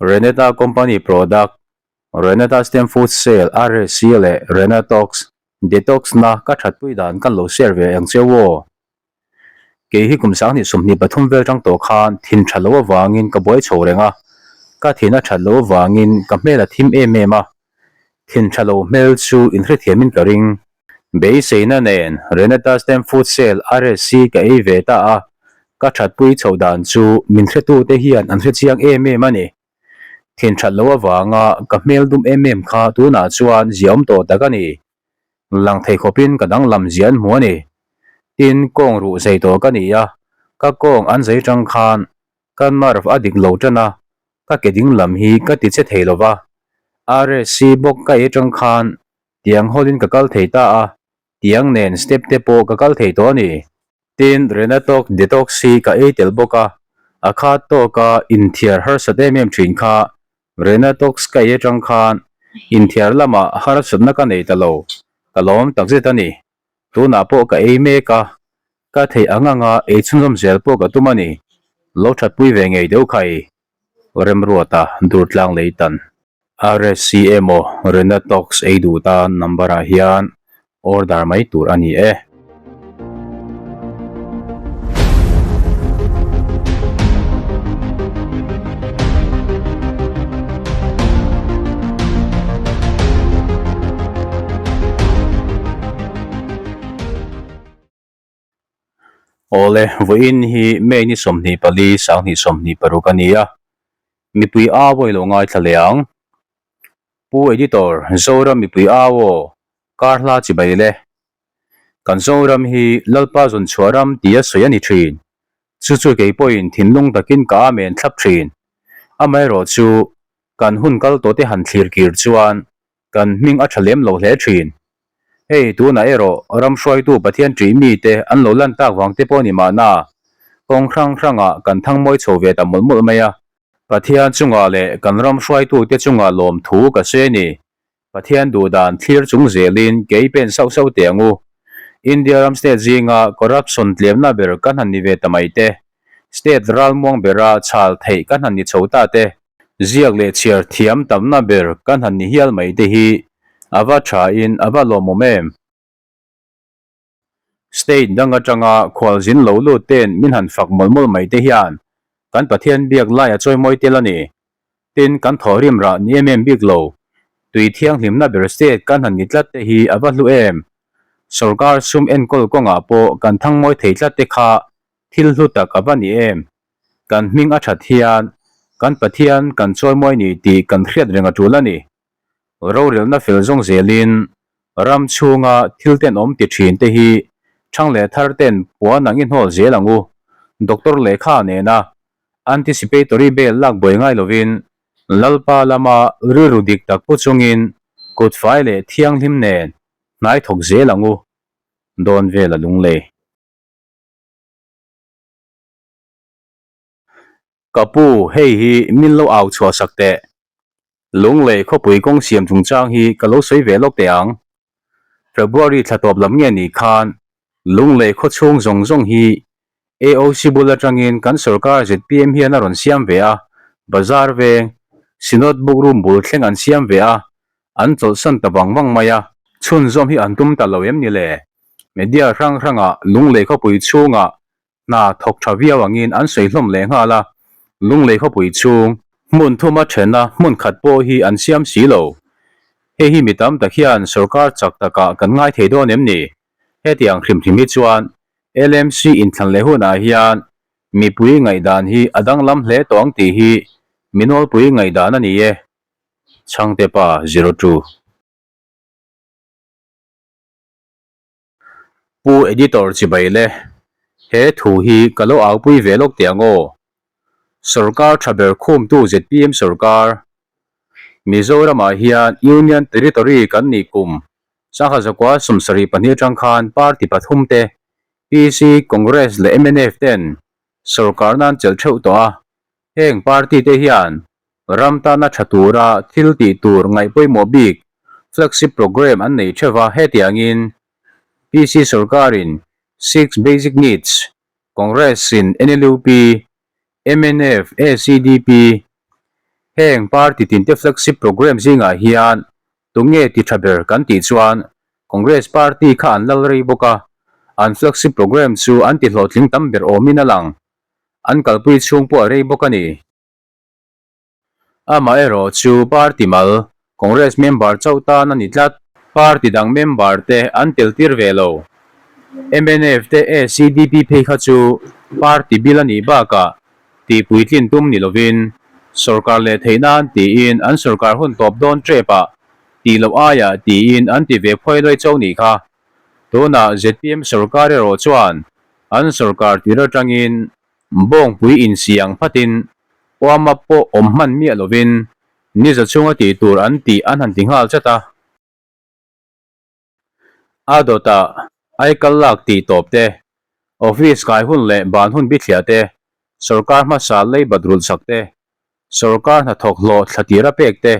Renata Company product, Renata Stem Food Sale, RSC, leh Renatox Detox na ka thatpui dan kan lo share ve ang che u aw. Kei hi kum 2023 vel tang tawh khan thin that loh avangin ka buai chho reng a, ka thin a that loh avangin ka hmel a thim em em a, thin tha lo hmel chu inhrethiamin ka ring. Beiseina nen Renata Stem Food Sale RSC ka ei ve ta a, ka thatpui chhoh dan chu min hretute hian an hrechiang em em a ni. Thin that loh avanga ka hmel dum em em kha tunah chuan ziaawm tawh tak a ni. Lang thei khawpin ka danglam zia an hmu a ni. Tin, kawng ruh zei tawh ka ni a, ka kawng an zei tang khan ka nerve a dik lo tan a, ka ke ding lam hi ka ti che thei lo va. RSC bawk ka ei tang khan tiang hawlin ka kal thei ta a, tiang nen step te pawh ka kal thei tawh a ni. Tin, Renatox Detox hi ka ei tel bawk a, a khat tawka inthiar harsat em em thin kha Renatox ka ei atang khan inthiar lamah harsatna ka nei ta lo, ka lawm takzet a ni. Tunah pawh ka ei mek a, ka theih ang anga ei chhunzawm zel pawh ka tum a ni. Lo thatpui ve ngei deuh kha i Remruata Durtlang Leitan. RSC emaw Renatox ei duh tan number ah hian order mai tur a ni e. Awle, vawiin hi May ni 24, 2026 a ni a, mipui au aw i lo ngaithla leh ang. Pu Editor, Zoram mipui au aw, kar hla chi bai le. Kan Zoram hi Lalpa zawn chhuah ram tia sawi a ni thin. Chu chu kei pawhin thinlung takin ka amen thlap thin. Amaherawhchu, kan hun kal tawhte han thlir kir chuan Kan hming a tha lem lo hle thin. Hei, tunah erawh ram hruaitu Pathian ṭih mite an lo lan tak vang te pawh ni mahna, kawng hrang hrangah kan thang mawi chho ve ta mawlh mawlh mai a. Pathian chungah leh kan ram hruaitute chungah lawmthu ka sawi a ni. Pathian duhdan thlir chung zelin kei pen sauh sauh teh ang u. India ram state zinga corruption tlemna ber kan han ni ve ta mai te, state ralmuang bera chhal theih kan han ni chho ta te, Ziak leh chhiar thiam tamna ber kan han ni hial mai te hi a va tha in a va lawmawm em? State dang atanga khualzin lo lut ten min han fak mawlh mawlh mai te hian kan Pathian biak lai a chawimawi tel a ni. Tin, kan thawhrim rah ni em em bik lo. Tui thianghlimna ber state kan han ni tlat te hi a va hlu em? Sorkar sum enkawl kawngah pawh kan thangmawi thei tlat te kha thil hlu tak a va ni em? Kan hming a that hian kan Pathian kan chawimawi ni tih kan hriat reng a tul a ni. Rorelna fel zawng zelin ram chhunga thil tenawm ti thin te hi thang leh thar ten puan ang i hnawl zel ang u. Doctor lehkha nena anticipatory bail lak buai ngai lovin Lalpa lama rilru dik tak pu chungin kut fai leh thianghlim nen hnai thawk zel ang u. Dawn vel a lunglei. Ka pu, hei hi min lo au chhuah sak teh. Lunglei khawpui kawng siam chungchang hi ka lo sawi ve lawk teh ang. February thla tawp lam nge ni khan Lunglei khaw chhung zawng zawng hi AOC bul atangin kan sorkar zpm hian a rawn siam ve a, bazar veng, Synod bookroom bul thleng an siam ve a, an chawlhsan ta vang vang mai a. Chhunzawm hi an tum ta lo em ni le? Media hrang hrangah Lunglei khawpui chhungah hna thawk tha viau angin an sawi hlawm leh nghal a, Lunglei khawpui chhung hmun thuma thena hmun khat pawh hi an siam si lo. Hei hi mi tam tak hian sorkar chak takah kan ngai thei dawn em ni? Hetiang hrim hrim hi chuan LMC inthlan leh hunah hian mipui ngaihdan hi a danglam hle tawh ang tih hi mi nawlpui ngaihdan a ni e. Chhangte pa 02. Pu Editor chibai le, he thu hi ka lo aupui ve lawk teh ang aw. Sorkar tha ber khumtu zpm sorkar, Mizoramah hian Union Territory kan nih kum sangha zakua 72 atang khan party pathum te, PC, Congress leh mnf ten sorkar nan chelh theuh tawh a, heng party te hian Ram tana tha tura thil tih tur ngaih pawimawh bik flagship programme an nei theuh a, hetiangin PC sorkarin Six Basic Needs, Congress-in NLUP, mnf, ACDP, Heng party tinte flagship programme zingah hian tunge ti tha ber kan tih chuan Congress party kha an lal rei bawk a, an flagship programme chu an ti hlawhtling tam ber awmin a lang. An kalpui chhung pawh a rei bawk a ni. Amaherawh chu party mal, Congress member chauh tan a ni tlat. Party dang member te an tel tir ve lo. Mnf te ACDP phei kha chu party bil a nih bakah tihpuitlin tum ni lovin sorkar leh theih nan tiin an sorkar hun tawp dawn tep ah tih loh aiah tiin an ti ve phuai luai chauh nih kha. Tunah zpm sorkar erawh chuan an sorkar tir atangin Bawngpui insiang phatin Uama pawh awm hman miah lovin niza chunga tih tur an tih an han ti nghal chat a. A dawtah aikal lak tih tawp te, office kai hun leh ban hun bithliah te, sorkar hmasa leibat rulh sak te, sorkar hnathawk hlawh thla tira pek te,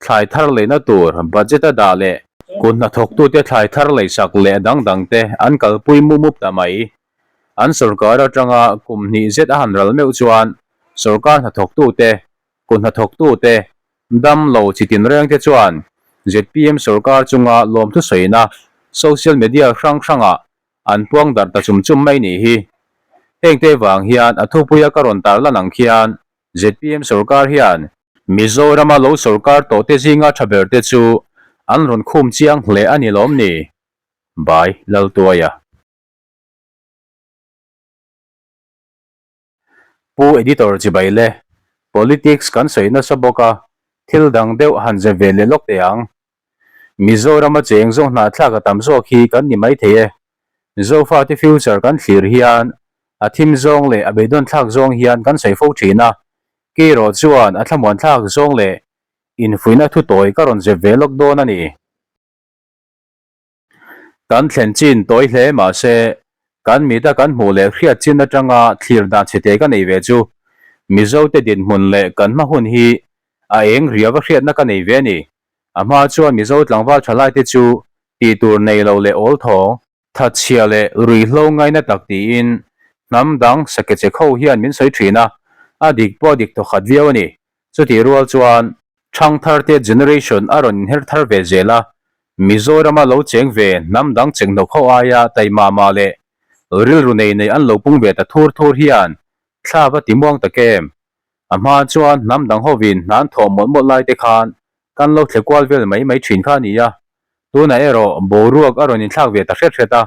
Thlai thar leina tur budget a dah leh kut hnathawktute thlai thar leisak leh dang dang te an kalpui mup mup ta mai. An sorkar atanga kum hnih zet a han ral meuh chuan sorkar hnathawktute, kut hnathawktute, dam lo chi tinreng te chuan zpm sorkar chunga lawmthu sawina social media hrang hrangah an puang darh ta chum chum mai nih hi. Hengte vang hian a thupuia ka rawn tarlan ang khian Zpm sorkar hian Mizorama lo sorkar tawhte zinga tha berte chu an rawn khum chiang hle a ni lawm ni? By Laltuaia. Pu Editor chibai le, Politics kan sawi nasa bawk a, thil dang deuh han zep ve leh lawk teh ang. Mizorama cheng zawng hnahthlak a tam zawk hi kan ni maithei e. Zofate future kan thlir hian a thim zawng leh a beidawn thlak zawng hian kan sawi fo thin a, kei erawh chuan a thlamuan thlak zawng leh infuihna thu tawi ka rawn zep ve lawk dawn a ni. Kan thlen chin tawi hle mahse, kan mita kan hmuh leh hriat chin atanga thlir dan chhete ka nei ve chu Mizote dinhmun leh kan hma hun hi a eng riau a hriatna ka nei ve a ni. A hma chuan Mizo tlangval thalaite chu tih tur nei lo leh awl thawng, Thatchhia leh ruihhlo ngaina tak tiin hnam dang sakechek ho hian min sawi thin a, a dik pawh a dik thawkhat viau a ni. Chutih rual chuan Thangtharte generation a rawn inher thar ve zel a, Mizorama lo cheng ve hnam dang chenghnawk ho aia taima mah leh rilru nei nei an lo pung ve ta thur thur hian thla va ti muang tak em? A hma chuan hnam dang hovin hna an thawh mawlh mawlh lai te khan kan lo thle kual vel mai mai thin kha a ni a, tunah erawh boruak a rawn inthlak ve ta hret hret a,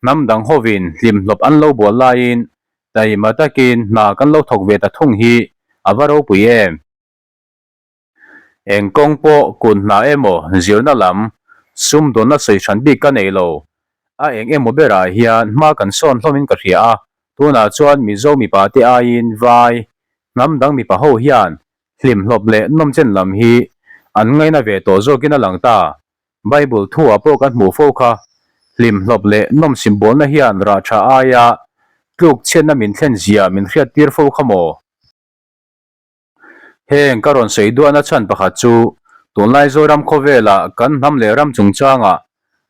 hnam dang hovin hlimhlawp an lo bual laiin taima takin hna kan lo thawk ve ta thung hi a va ropui em? Eng kawng pawh kun hna emaw zirna lam sumdawnna sawi hran bik ka nei lo, a eng emaw berah hian hma kan sawn hlawmin ka hria a, tunah chuan Mizo mipa te aiin vai hnam dang mipa ho hian hlimhlawp leh nawmchen lam hi an ngaina ve tawh zawkin a lang ta. Bible thuah pawh kan hmuh fo kha, hlimhlawp leh nawmsimbawlna hian rah tha aia tluk chhiatna min thlen zia min hriattir fo kha maw? Heng ka rawn sawi duahna chhan pakhat chu tunlai Zoram khawvela kan hnam leh ram chungchangah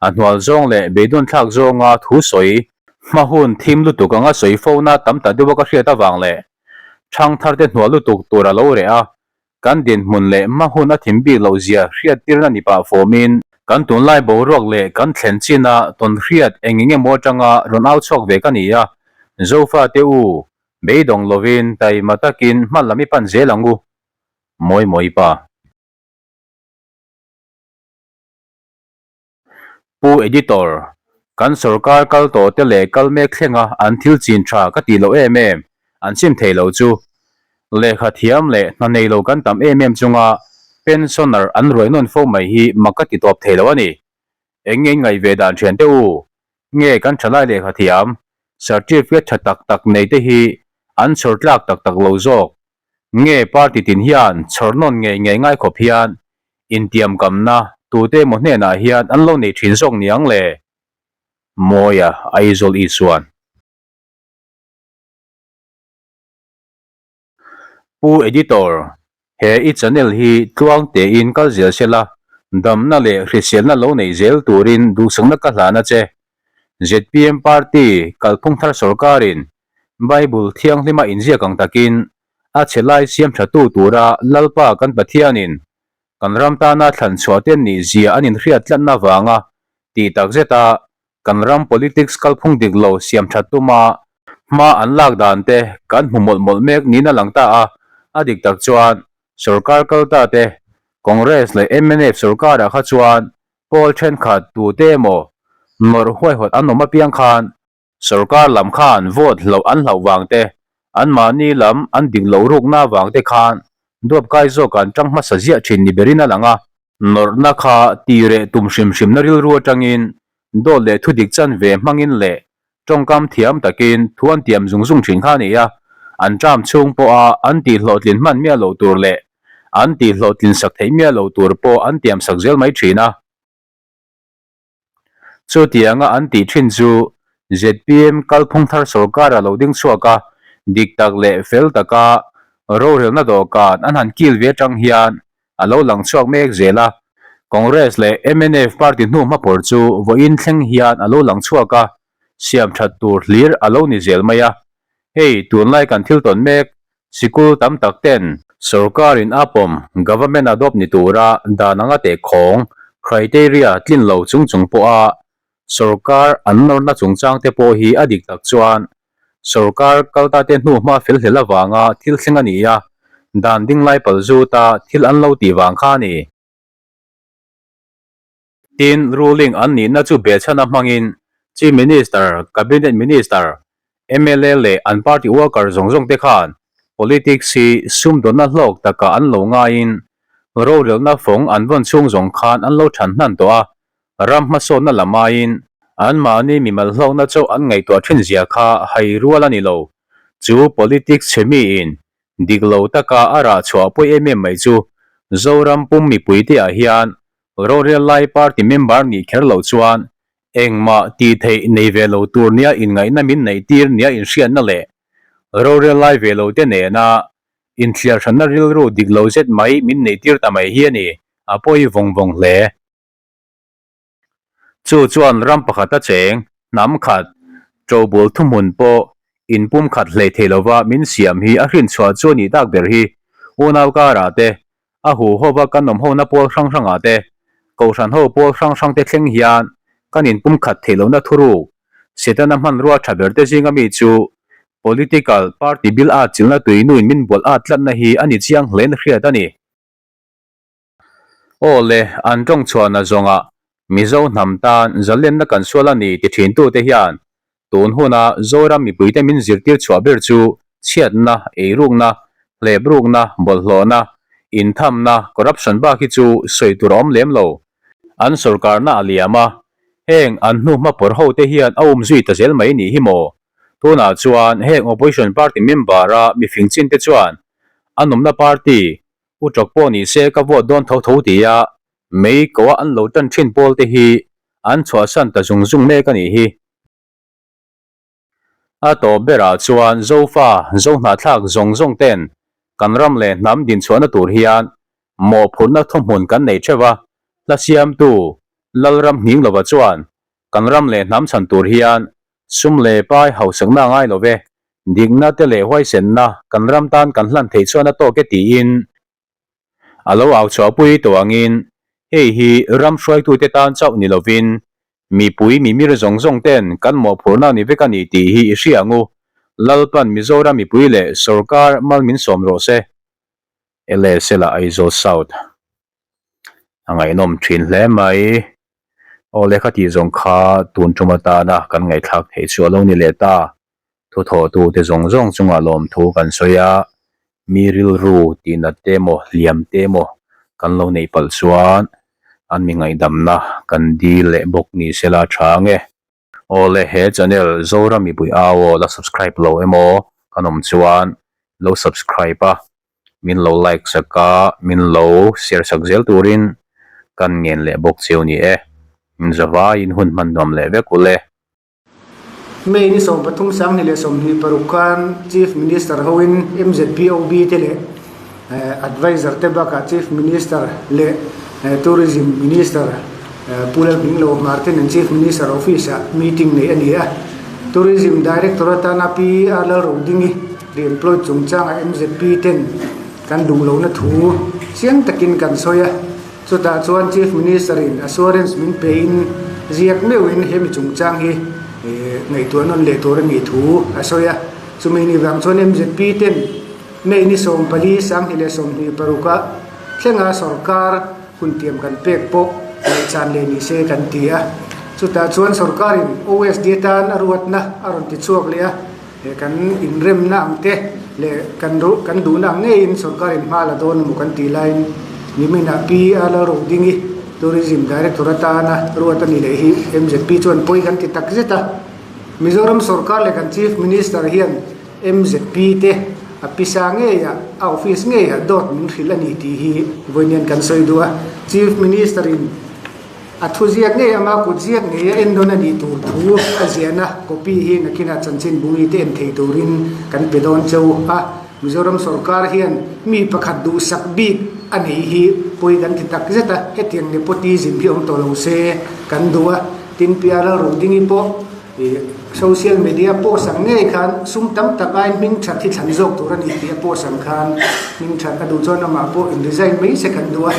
a hnual zawng leh beidawn thlak zawnga thu sawi hma hun thim lutuk anga sawi fona tam ta deuha ka hriat avang leh thangtharte hnual lutuk tur a lo reh a, kan dinhmun leh hma hun a thim bik loh zia hriattirna ni pah fawmin kan tunlai boruak leh kan thlen china tawnhriat eng eng emaw atanga rawn au chhuak ve ka ni a, Zofate u, Beidawng lovin taima takin hma lam i pan zel ang u, Mawi Mawi pa. Pu Editor, kan sorkar kal tawh te leh kal mek thlenga an thil chin tha ka tih loh em em, an chim thei lo chu. Lehkha thiam leh hna nei lo kan tam em em chunga pensioner an ruai nawn fo mai hi mak ka ti tawp thei lo a ni. Eng nge in ngaih ve dan thian teh u? Nge kan thalai lehkha thiam, certificate tha tak tak nei te hi an chhawr tlak tak tak lo zawk? Nge party tin hian chhawr nawn ngei ngei ngai khawp hian intiamkamna tute emaw hnenah hian an lo nei thin zawk niang le? Mawia Aizawl Isuan. Pu Editor, he i channel hi tluang tein kal zel sela, damna leh hriselna lo nei zel turin duhsakna ka hlan a che. Zpm Party kalphung thar sawrkarin Bible thianghlima inziak ang takin. A chhe lai siam thatu tura Lalpa kan Pathianin kan ram tana thlan chhuah te nih zia an inhriat tlatna vanga tih tak zeta kan ram politics kalphung dik lo siam that tuma hma an lak dan te kan hmu mawlh mawlh mek niin a lang ta a, a dik tak chuan sorkar kalta te Congress leh mnf sorkarah kha chuan pawl thenkhat tute emaw nawrh huaihawt an awm apiang khan Sorkar lam khan vote hlauh an hlauh vang te, anmahni lam an dik loh rukna vang te khan duapkai zawk an tang hmasa ziah thin ni berin a lang a. Nawrhna kha ti reh tum hrim hrimna rilru atangin dawt leh thudik chanve hmangin leh tawngkam thiam takin thu an tiam zung zung thin kha a ni a, an term chhung pawha an tih hlawhtlin hman miah loh tur leh an tih hlawhtlin sak theih miah loh tur pawh an tiam sak zel mai thin a. Chutianga an tih thin chu zpm kalphung thar sorkar a lo ding chhuak a, dik tak leh fel taka rorelna dawhkan an han kil ve atang hian a lo lang chhuak mek zel a. Congress leh mnf party hnu hmapawr chu vawiin thleng hian a lo lang chhuak a, siam that tur hlir a lo ni zel mai a. Hei tunlai kan thil tawn mek Sikul tam tak ten sorkarin a pawm government adopt ni tura dan anga tehkhawng, criteria, tlin lo chung chung pawha sorkar an nawrna chungchang te pawh hi a dik tak chuan sorkar kalta te hnu hma fel hlel avanga thil thleng a ni a, dan dinglai pal zuta thil an lo tih vang kha a ni. Tin, ruling an nihna chu behchhana hmangin Chief Minister, Cabinet Minister, mla leh an party worker zawng zawng te khan politics hi sumdawnna hlawk takah an lo ngaiin rorelna fawng an vawn chhung zawng khan an lo than hnan tawh a, ram hmasawnna lam aiin anmahni mimal hlawkna chauh an ngaihtuah thin zia kha hai rual a ni lo. Chu politics chhe miin dik lo taka a rah chhuah pawi em em mai chu Zoram pum mipuite ah hian Rorel lai party member nih kher loh chuan engmah tih theih nei ve lo tur nia inngaihna min neih tir nia inhriatna leh rorel lai ve lo te nena inthliar hranna rilru dik lo zet mai min neih tir ta mai hi a ni, a pawi vawng vawng hle. Chu chuan ram pakhat a cheng, hnam khat, ṭobul thuhmun pawh inpum khat hlei thei lova min siam hi a hrinchhuah chu a nih tak ber hi unau karah te A huhova kan awm hona pawl hrang hrangah te, Kohhran ho pawl hrang hrang te thleng hian kan inpumkhat theih lohna thuruk, Setana hmanrua tha ber te zinga mi chu Political Party bil at chilhna tuinuin min bualh at tlatna hi a ni chiang hlein hriat a ni. Aw le, an tawng chhuahna zawngah Mizo hnam tan zalenna kan sual a ni ti thintute hian Tun huna Zoram mipuite min zirtir chhuah ber chu chhiatna, eirukna, hleprukna, bawlhhlawhna, inthamna, corruption bak hi chu sawi tur a awm lem lo. An sorkarna a liam a, heng an hnu hma pawr ho te hian a um zui ta zel mai nih hi maw? Tunah chuan heng opposition party member a mifing chin te chuan an awmna party u tawk pawh ni se ka vote dawn tho tho tia Mei koa an lo tan thin pawl te hi an chhuahsan ta zung zung mek a nih hi. A tawp berah chuan Zofa, Zohnahthlak zawng zawng ten kan ram leh hnam dinchhuahna tur hian mawhphurhna thuhmun kan nei theuh a, hla siamtu Lalram Hninglova chuan kan ram leh hnam chhan tur hian sum leh pai hausakna a ngai lo ve, dikna te leh huaisenna kan ram tan kan hlan theih chuan a tawk e tiin A lo au chhuahpui tawh angin hei hi ram hruaitute tan chauh ni lovin mipui mimir zawng zawng ten kan mawhphurhna ni vek a ni tih hi i hria ang u. Lalpan Mizoram mipui leh sorkar mal min sawm rawh se. LSL ah Aizawl South a ngaihnawm thin hle mai. Aw lehkha tih zawng kha tun tum atana kan ngaihthlak theih chu a lo ni leh ta. Thuthawhtute zawng zawng chungah lawmthu kan sawi a, mi rilru tihnat te emaw hliam te emaw kan lo neih palh chuan an mi ngaihdamna kan dil leh bawk ni sela tha ang e. Awle he channel Zoram mipui au aw la subscribe lo emaw kan awm chuan lo subscribe a, min lo like sak a, min lo share sak zel turin kan ngen leh bawk cheu ni e. Zavaiin hun hman nuam leh vek ule. May ni 13 sanghnih leh 26 khan Chief Minister hoin MZPOB te leh Adviser te bakah Chief Minister leh Tourism Minister Pu Lalhminglo Hmar te nen Chief Minister Office ah meeting neih a ni a. Tourism Director atana Pi R Lalrodingi. Re-employed chungchanga mzp ten kan duh lohna thu chiang takin kan sawi a, chutah chuan Chief Minister in assurance min pein ziak meuhin hemi chungchang hi ngaihtuah nawn leh tur a nih thu a sawi a. Chumi ni vang chuan mzp ten May ni 14 2026 ah thlenga sorkar hun tiam kan pek pawh ngaihchan leh ni se kan ti a. Chutah chuan sorkarin OSD atan a ruatna a rawn ti chhuak leh a, he kan inremna ang te leh kan kan duhna ang ngeiin sorkarin hma la dawn emaw kan tih laiin niminah Pi A Lalrodingi Tourism Director atana ruat a ni leh hi mzp chuan pawi kan ti tak zet a. Mizoram sorkar leh kan Chief Minister hian mzp te a pisa ngeiah a office ngeiah dawt min hrilh a ni tih hi vawiin hian kan sawi duh a. Chief Minister in A thu ziak ngei anga kut ziak ngei a en dawn a nih tur thu a ziahna copy hi nakinah chanchin bumi te en thei turin kan pe dawn cheu a. Mizoram sorkar hian mi pakhat duhsak bik a neih hi pawi kan ti tak zet a, hetiang nepotism hi awm tawh lo se kan duh a. Tin, Pi Lalrudingi pawh Ih social media post ang ngei khan sum tam tak aiin hming that hi thlan zawk tur a ni tih a post ang khan hming that a duh chuan amah pawh in resign mai se kan duh a,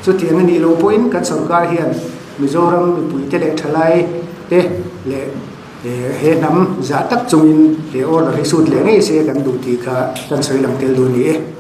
chutiang a nih loh pawhin kan sorkar hian Mizoram mipuite leh thalai te leh he hnam zah tak chungin he order hi sut leh ngei se kan duh tih kha kan sawi lang tel duh a ni e.